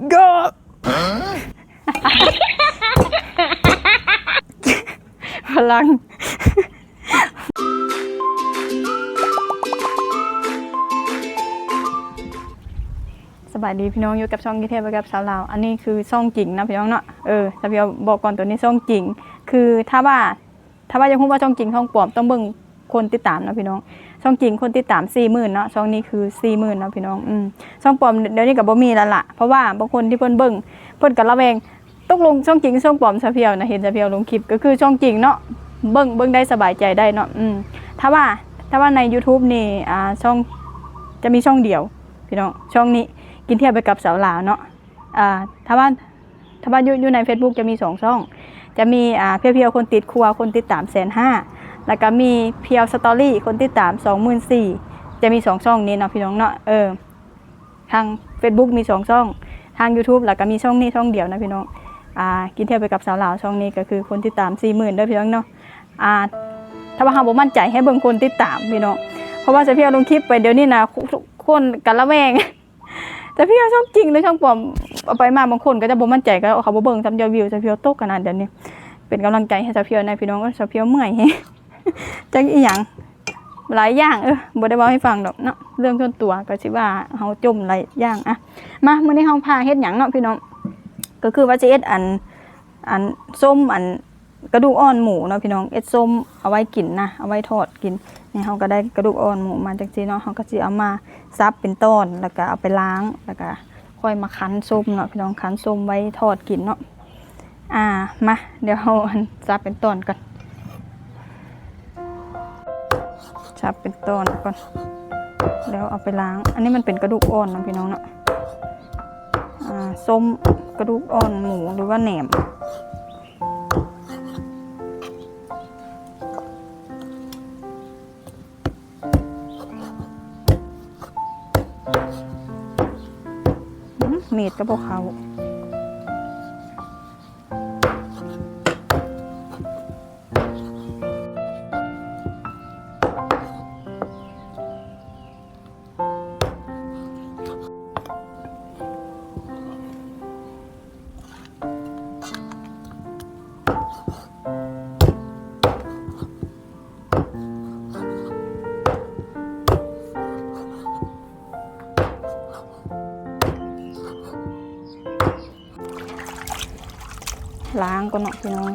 ໂກ ພະລັງ. ສະບາຍດີພີ່ນ້ອງ, ຢູ່ກັບຊ່ອງກິນແທ້ໄປກັບສາວລາວ. ອັນນີ້ຄືຊ່ອງຈິງນະພີ່ນ້ອງເນາະ. ເອີ ສາວພຽວບອກກ່ອນ, ໂຕນີ້ຊ່ອງຈິງ. ຄືຖ້າວ່າ ຖ້າວ່າຢາກຮູ້ວ່າຊ່ອງຈິງຊ່ອງປອມ ຕ້ອງເບິ່ງຄົນຕິດຕາມເນາະພີ່ນ້ອງ. ຊ່ອງຈິງຄົນຕິດຕາມສີ່ໝື່ນເນາະ, ຊ່ອງນີ້ຄືສີ່ໝື່ນເນາະພີ່ນ້ອງ. ອືມ ຊ່ອງປອມດຽວນີ້ກໍບໍ່ມີແລ້ວລະ ເພາະວ່າບາງຄົນທີ່ເພິ່ນເບິ່ງ ເພິ່ນກໍລະແວງ ຕົກລົງຊ່ອງຈິງຊ່ອງປອມ. ສາວພຽວນະ ເຫັນສາວພຽວລົງຄລິບ ກໍຄືຊ່ອງຈິງເນາະ, ເບິ່ງ ເບິ່ງໄດ້ສະບາຍໃຈໄດ້ເນາະ. ອືມ ຖ້າວ່າ ຖ້າວ່າໃນຢູທູບນີ້ ອ່າ ຊ່ອງ ຈະມີຊ່ອງດຽວພີ່ນ້ອງ, ຊ່ອງນີ້ ກິນທ່ຽວໄປກັບສາວລາວເນາະ. ອ່າ ຖ້າວ່າ ຖ້າວ່າຢູ່ ຢູ່ໃນເຟສບຸກຈະມີສອງຊ່ອງ, ຈະມີ ອ່າ ພຽວໆ ຄົນຕິດຄົວ ຄົນຕິດຕາມແສນຫ້າ ແລ້ວກໍມີພຽວສະຕໍຣີ ຄົນຕິດຕາມສອງໝື່ນສີ່ ຈະມີສອງຊ່ອງນີ້ເນາະພີ່ນ້ອງເນາະ. ເອີ ທາງເຟສບຸກມີສອງຊ່ອງ, ທາງຢູທູບ ແລ້ວກໍມີຊ່ອງນີ້ຊ່ອງດຽວນະພີ່ນ້ອງ. ອ່າ ກິນທ່ຽວໄປກັບສາວລາວ ຊ່ອງນີ້ກໍຄືຄົນຕິດຕາມສີ່ໝື່ນເດີພີ່ນ້ອງເນາະ. ອ່າ ຖ້າວ່າເຮົາບໍ່ໝັ້ນໃຈໃຫ້ເບິ່ງຄົນຕິດຕາມພີ່ນ້ອງ, ເພາະວ່າສາວພຽວລົງຄລິບໄປດຽວນີ້ນະ ຄົນກໍລະແວງ ສາວພຽວຊ່ອງຈິງຫຼືຊ່ອງປອມ ເອົາໄປມາບາງຄົນກໍຈະບໍ່ໝັ້ນໃຈ ກໍເຂົາບໍ່ເບິ່ງຊ້ຳ ຍອດວິວສາວພຽວຕົກຂະໜາດດຽວນີ້. ເປັນກຳລັງໃຈໃຫ້ສາວພຽວແດ່ພີ່ນ້ອງເອີຍ, ສາວພຽວເມື່ອຍແຮງ ຈັກອີ່ຫຍັງຫຼາຍຢ່າງ. ເອີ ບໍ່ໄດ້ເວົ້າໃຫ້ຟັງດອກເນາະ, ເລື່ອງສ່ວນຕົວກໍຊິວ່າເຮົາຈົ່ມຫຼາຍຢ່າງ. ອະ ມາ ມື້ນີ້ເຮົາພາເຮັດຫຍັງເນາະພີ່ນ້ອງ? ກໍຄືວ່າຊິເຮັດອັນ ອັນ ສົ້ມ ອັນ ກະດູກອ່ອນໝູເນາະພີ່ນ້ອງ, ເຮັດສົ້ມເອົາໄວ້ກິນນະ ເອົາໄວ້ທອດກິນ. ນີ້ເຮົາກໍໄດ້ກະດູກອ່ອນໝູມາຈັ່ງຊີ້ເນາະ, ເຮົາກໍຊິເອົາມາສັບເປັນຕອນ ແລ້ວກໍເອົາໄປລ້າງ ແລ້ວກໍຄ່ອຍມາຄັ້ນສົ້ມເນາະພີ່ນ້ອງ, ຄັ້ນສົ້ມໄວ້ທອດກິນເນາະ. ອ່າ ມາ ດຽວເຮົາ ອັນ ສັບເປັນຕອນກ່ອນ, ສັບເປັນຕອນກ່ອນ ແລ້ວເອົາໄປລ້າງ. ອັນນີ້ມັນເປັນກະດູກອ່ອນເນາະພີ່ນ້ອງເນາະ. ອ່າ ສົ້ມກະດູກອ່ອນໝູ ຫຼືວ່າແໜມ. ອືມ ມີດກໍບໍ່ເຂົ້າ. ລ້າງກ່ອນເນາະພີ່ນ້ອງ.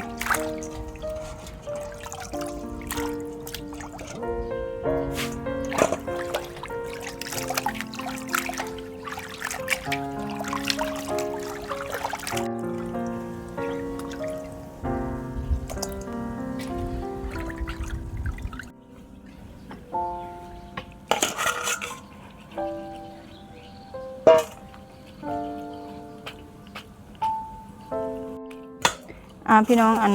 ອ່າ ພີ່ນ້ອງ ອັນ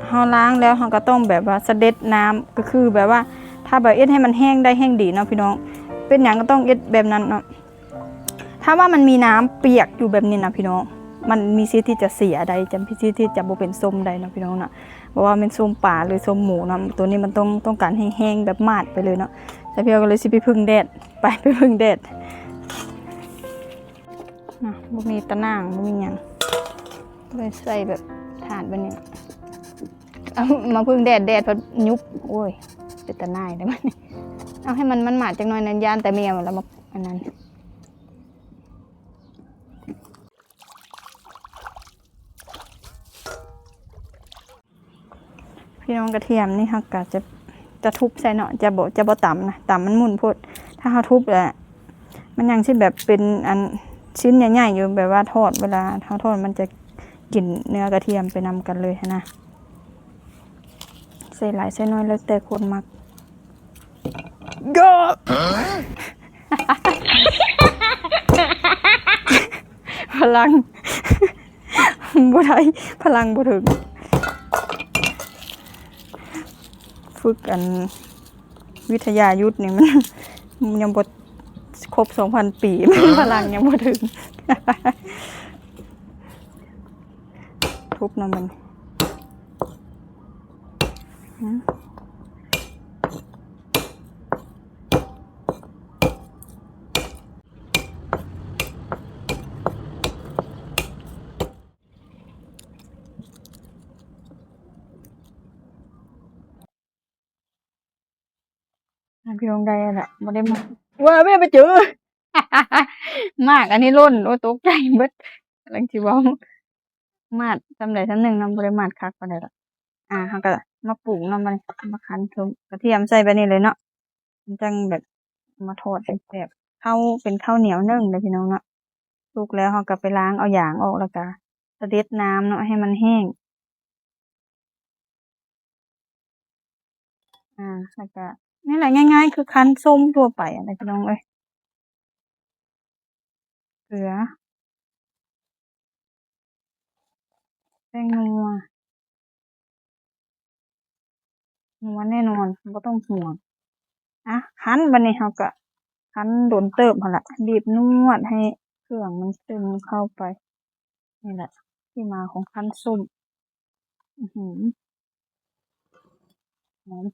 ເຮົາລ້າງແລ້ວ ເຮົາກໍຕ້ອງແບບວ່າສະເດັດນ້ຳ, ກໍຄືແບບວ່າ ຖ້າແບບເຮັດໃຫ້ມັນແຫ້ງໄດ້ແຮ່ງດີເນາະພີ່ນ້ອງ, ເປັນຫຍັງກໍຕ້ອງເຮັດແບບນັ້ນເນາະ. ຖ້າວ່າມັນມີນ້ຳປຽກຢູ່ແບບນີ້ນະພີ່ນ້ອງ, ມັນມີສິດທີ່ຈະເສຍໄດ້, ຈະມີສິດທີ່ຈະບໍ່ເປັນສົ້ມໄດ້ເນາະພີ່ນ້ອງເນາະ. ບໍ່ວ່າແມ່ນສົ້ມປາ ຫຼື ສົ້ມໝູເນາະ, ໂຕນີ້ມັນຕ້ອງ ຕ້ອງການໃຫ້ແຫ້ງແບບໝາດໄປເລີຍເນາະ. ສາວພຽວກໍເລີຍຊິໄປເພິ່ງແດດ, ໄປ ໄປເພິ່ງແດດ. ນະ ບໍ່ມີຕາໜ່າງ ບໍ່ມີຫຍັງ ເລີຍໃສ່ແບບຖາດແບບນີ້. ເອົາມາເພິ່ງແດດ ແດດພັດຍຸບ. ໂອ້ຍ ເປັນຕາໜ່າຍເດ້ບັດນີ້. ເອົາໃຫ້ມັນ ມັນໝາດຈັກໜ້ອຍນັ້ນ, ຢ້ານແຕ່ແມວລະມາອັນນັ້ນ. ພີ່ນ້ອງ ກະທຽມນີ້ເຮົາກະຈະ ຈະທຸບໃສ່ເນາະ, ຈະບໍ່ ຈະບໍ່ຕຳນະ, ຕຳມັນໝຸ່ນໂພດ. ຖ້າເຮົາທຸບແລ້ວ ມັນຍັງຊິແບບເປັນອັນ ຊິ້ນໃຫຍ່ໆຢູ່, ແບບວ່າທອດ ເວລາເຮົາທອດມັນຈະກິນເນື້ອກະທຽມໄປນຳກັນເລີຍຫັ້ນນະ. ໃສ່ຫຼາຍໃສ່ໜ້ອຍແລ້ວແຕ່ຄົນມັກ. ໂກ ພະລັງບໍ່ໄດ້ ພະລັງບໍ່ເຖິງ. ຝຶກອັນວິທະຍາຍຸດນີ້ ມັນ ມັນຍັງບໍ່ຄົບສອງພັນປີ ພະລັງຍັງບໍ່ເຖິງ. ທຸບນຳມັນ. ຫືມ ຫືມ ຫືມ ຫືມ ຫືມ. ພີ່ນ້ອງໄດ້ແລ້ວ ບໍ່ໄດ້ມາ ວ້າ ແມ່ໄປເຈີ ໝາກອັນນີ້ຫຼົ່ນ ໂອ້ ຕົກໃຈເບິດ ກຳລັງຊິເວົ້າ ໝາດສ່ຳໃດສ່ຳໜຶ່ງເນາະ ບໍ່ໄດ້ໝາດຄັກປານໃດດອກ. ອ່າ ເຮົາກໍມາປຸງເນາະ ມາ ມາຄັ້ນສົ້ມກະທຽມໃສ່ແບບນີ້ເລີຍເນາະ ມັນຈັ່ງແບບມາທອດແຊບໆ. ເຂົ້າເປັນເຂົ້າໜຽວໜຶ້ງເດີພີ່ນ້ອງເນາະ ສຸກແລ້ວເຮົາກໍໄປລ້າງເອົາຢາງອອກ ແລ້ວກໍສະເດັດນ້ຳເນາະ ໃຫ້ມັນແຫ້ງ. ອ່າ ແລ້ວກະນີ້ແຫຼະ ງ່າຍໆ ຄືຄັ້ນສົ້ມທົ່ວໄປຫັ້ນແຫຼະພີ່ນ້ອງເອີຍ. ເກືອ ແປ້ງນົວ ນົວແນ່ນອນ ບໍ່ຕ້ອງຫ່ວງ. ອ່ະ ຄັ້ນ ບັດນີ້ເຮົາກະຄັ້ນດົນເຕີບຫັ້ນລະ ບີບນວດໃຫ້ເຄື່ອງມັນຊຶມເຂົ້າໄປ. ນີ້ແຫຼະທີ່ມາຂອງຄັ້ນສົ້ມ. ອືຫື ຫອມ.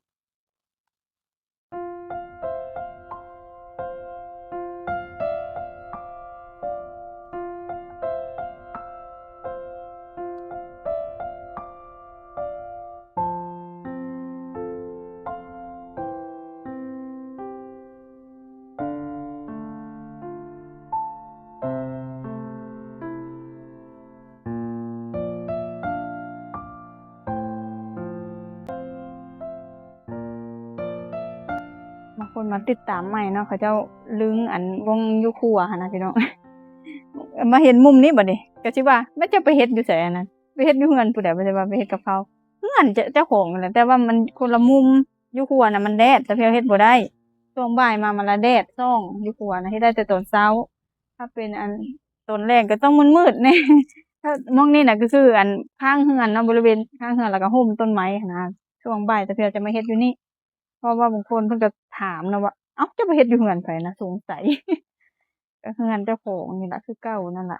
ບາງຄົນມາຕິດຕາມໃໝ່ເນາະ ເຂົາເຈົ້າລຶງອັນວົງຢູ່ຄົວຫັ້ນນະພີ່ນ້ອງ ມາເຫັນມຸມນີ້ບັດນີ້ ກໍຊິວ່າ ແມ່ນເຈົ້າໄປເຮັດຢູ່ໃສອັນນັ້ນ ໄປເຮັດຢູ່ເຮືອນຜູ້ໃດ ບໍ່ໄດ້ວ່າໄປເຮັດກັບເຂົາ ເຮືອນເຈົ້າ ເຈົ້າຂອງນັ້ນແຫຼະ ແຕ່ວ່າມັນຄົນລະມຸມ ຢູ່ຄົວນະມັນແດດ ຕາພຽວເຮັດບໍ່ໄດ້ ຊ່ວງບ່າຍມາມັນລະແດດສ່ອງ ຢູ່ຄົວນະເຮັດໄດ້ແຕ່ຕອນເຊົ້າ. ຖ້າເປັນອັນຕອນແລງກໍຕ້ອງມືດໆແດ່ ຖ້າໝ່ອງນີ້ນະກໍຄືອັນຂ້າງເຮືອນເນາະ ບໍລິເວນຂ້າງເຮືອນ ແລ້ວກໍຮົ່ມຕົ້ນໄມ້ຫັ້ນນະ ຊ່ວງບ່າຍຕາພຽວຈະມາເຮັດຢູ່ນີ້ ເພາະວ່າບາງຄົນເພິ່ນກໍຖາມເນາະວ່າ ເອົ້າ ເຈົ້າໄປເຮັດຢູ່ເຮືອນໃຜນະ ສົງໄສ ກໍເຮືອນເຈົ້າຂອງນີ້ລະ ຄືເກົ່ານັ້ນລະ.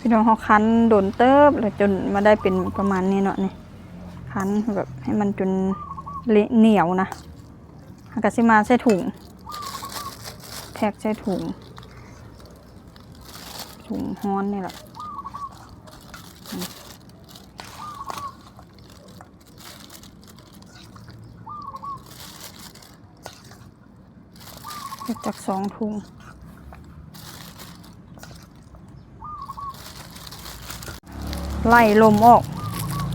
ພີ່ນ້ອງ ເຮົາຄັ້ນດົນເຕີບແລ້ວ ຈົນມາໄດ້ເປັນປະມານນີ້ເນາະ ນີ້ ຄັ້ນແບບໃຫ້ມັນຈົນເລະໜຽວນະ ເຮົາກໍຊິມາໃສ່ຖົງ ແພັກໃສ່ຖົງ ຖົງຮ້ອນນີ້ແຫຼະ. ເຮັດຈັກສອງຖົງ ໄລ່ລົມອອກ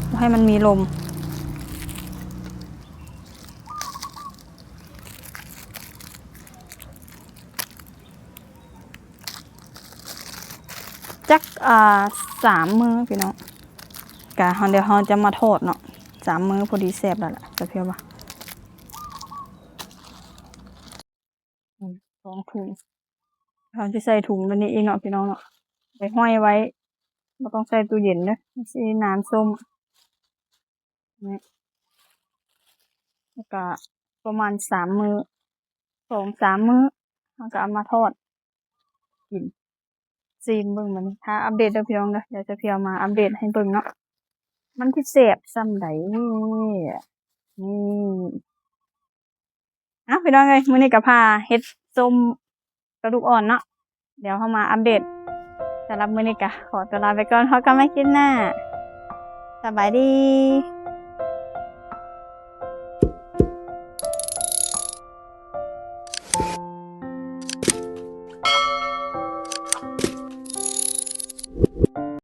ບໍ່ໃຫ້ມັນມີລົມ. ຈັກ ອ່າ ສາມມື້ພີ່ນ້ອງ ກະເຮົາ ດຽວເຮົາຈະມາທອດເນາະ ສາມມື້ພໍດີແຊບແລ້ວລະ ຕາພຽວວ່າ. ອືມ ສອງຖົງ ເຮົາຊິໃສ່ຖົງແບບນີ້ອີກເນາະພີ່ນ້ອງເນາະ ໄປຫ້ອຍໄວ້ ບໍ່ຕ້ອງໃສ່ຕູ້ເຢັນເດີ ມັນຊິນານສົ້ມ. ນີ້ ແລ້ວກະປະມານສາມມື້ ສອງສາມມື້ ເຮົາກະເອົາມາທອດກິນ ຊີມເບິ່ງ ມື້ນີ້ຖ້າອັບເດດເດີພີ່ນ້ອງເດີ ດຽວຈະພຽວມາອັບເດດໃຫ້ເບິ່ງເນາະ ມັນຊິແຊບສ່ຳໃດ. ນີ້ ເອົ້າ ພີ່ນ້ອງເອີຍ ມື້ນີ້ກໍພາເຮັດສົ້ມກະດູກອ່ອນເນາະ ດຽວເຮົາມາອັບເດດ. ສຳລັບມື້ນີ້ກໍຂໍຕົວລາໄປກ່ອນ ພົບກັນໃໝ່ຄລິບໜ້າ ສະບາຍດີ.